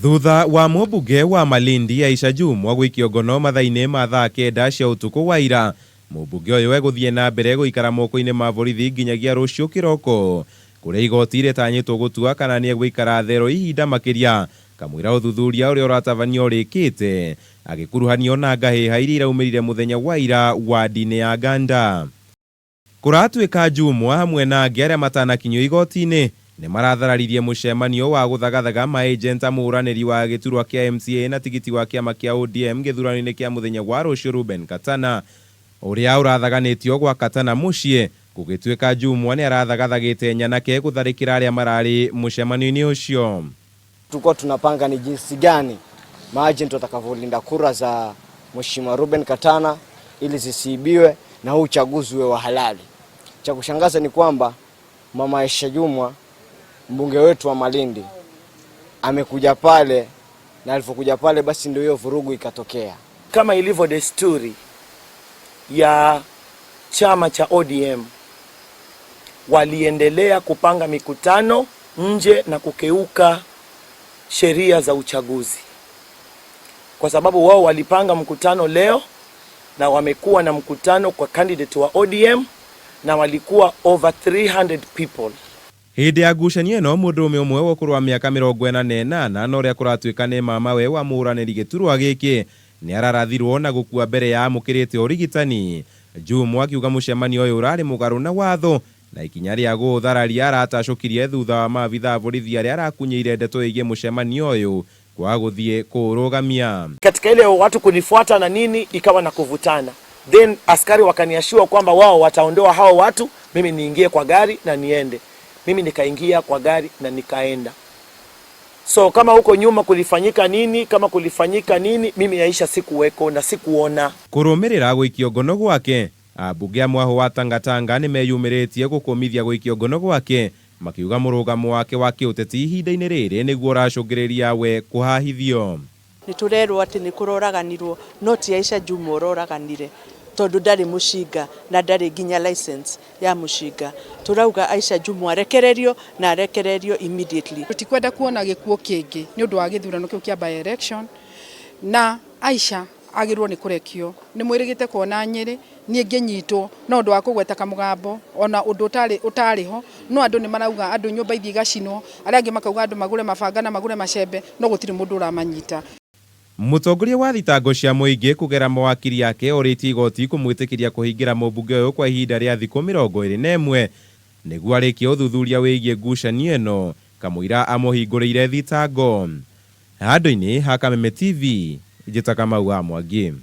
Thutha wa mũmbunge wa Malindi Aisha Jumwa gũikio ngono mathaa-inĩ ma thaa 9 cia ũtukũ wa ira, mũmbunge ũyũ egũthiĩ na mbere gũikara moko-inĩ ma borithi nginyagia rũciũ kĩroko, kũrĩa igoti rĩtanyĩtwo gũtua kana nĩegũikara thero ihinda makĩria kamũira ũthuthuria ũrĩa ũratabanio ũrĩkĩte, agĩkuruhanio na ngahĩha iria iraumĩrire mũthenya wa ira wadi-inĩ ya Ganda. Kũratuĩka Jumwa hamwe na angĩ arĩa matanakinyio igoti-inĩ nĩmarathararirie mũcemanio wa gũthagathaga maagent a mũhũranĩri wa gĩturwa kĩa MCA na tigiti wa kĩama kĩa ODM gĩthurano-inĩ kĩa mũthenya wa rũciũ Reuben Katana, ũrĩa ũrathaganĩtio gwa Katana mũciĩ, gũgĩtuĩka Jumwa nĩarathagathagĩte nyanake gũtharĩkĩra arĩa mararĩ mũcemanio-inĩ ũcio. Tulikuwa tunapanga ni jinsi gani maagent watakavyolinda kura za Mheshimiwa Reuben Katana ili zisiibiwe na huu uchaguzi uwe wa halali. Cha kushangaza ni kwamba Mama Aisha Jumwa, mbunge wetu wa Malindi, amekuja pale na alipokuja pale basi ndio hiyo vurugu ikatokea. Kama ilivyo desturi ya chama cha ODM, waliendelea kupanga mikutano nje na kukeuka sheria za uchaguzi, kwa sababu wao walipanga mkutano leo na wamekuwa na mkutano kwa candidate wa ODM na walikuwa over 300 people. Hĩndĩ ya ngucanio ĩno, mũndũrũme ũmwe wa ũkũrũ wa mĩaka 48 na ũrĩa kũratuĩka nĩ mamawe wa mũhũranĩri gĩturwa gĩkĩ nĩ ararathirwo na gũkua mbere ya amũkĩrĩte ũrigitani. Jumwa akiuga mũcemanio ũyũ ũrarĩ mũgarũ na watho na ikinya rĩa gũũthararia aratacũkirie thutha wa maabitha a borithi arĩa arakunyĩire ndeto ĩgiĩ mũcemanio ũyũ kwaga gũthiĩ kũũrũgamia. Katika ile watu kunifuata na nini, ikawa na kuvutana, then askari wakaniassure kwamba wao wataondoa hao watu, mimi niingie kwa gari na niende. Mimi nikaingia kwa gari na nikaenda. So kama huko nyuma kulifanyika nini, kama kulifanyika nini, mimi Aisha sikuweko na sikuona. Kũrũmĩrĩra gũikio ngono gwake, ambunge a mwahũ wa Tangatanga nĩmeyumĩrĩtie gũkũmithia gũikio ngono gwake, makiuga mũrũgamo wake wa kĩũteti ihinda-inĩ rĩrĩ nĩguo ũracũngĩrĩria we kũhahithio. Nĩ tũrerwo atĩ nĩ kũroraganirwo, no ti Aisha Jumwa ũroraganire, tondũ ndarĩ mũcinga na ndarĩ nginya license ya mũcinga. Tũrauga Aisha Jumwa arekererio na arekererio immediately. Tũtikwenda kuona gĩkuũ kĩngĩ nĩ ũndũ wa gĩthurano kĩu kĩa by election, na Aisha agĩrĩirwo nĩ kũrekio. Nĩ mwĩrĩgĩte kuona Nyĩrĩ niĩ ngĩnyitwo no ũndũ wa kũgweta kamũgambo ona ũndũ ũtarĩ ho, no andũ nĩ marauga andũ nyũmba ithiĩ igacinwo, arĩa angĩ makauga andũ magũre mabanga na magũre macembe, no gũtirĩ mũndũ ũramanyita. Mũtongoria wa thitango cia mũingĩ kũgera mawakiri ake orĩtie igoti kũmwĩtĩkĩria kũhingĩra mũmbunge ũyũ kwa ihinda rĩa thikũ 21 nĩguo arĩkie ũthuthuria wĩgiĩ ngucanio ĩno kamũira amũhingũrĩire thitango. Handũ-inĩ ha Kameme TV, njĩta Kamau wa Mwangi.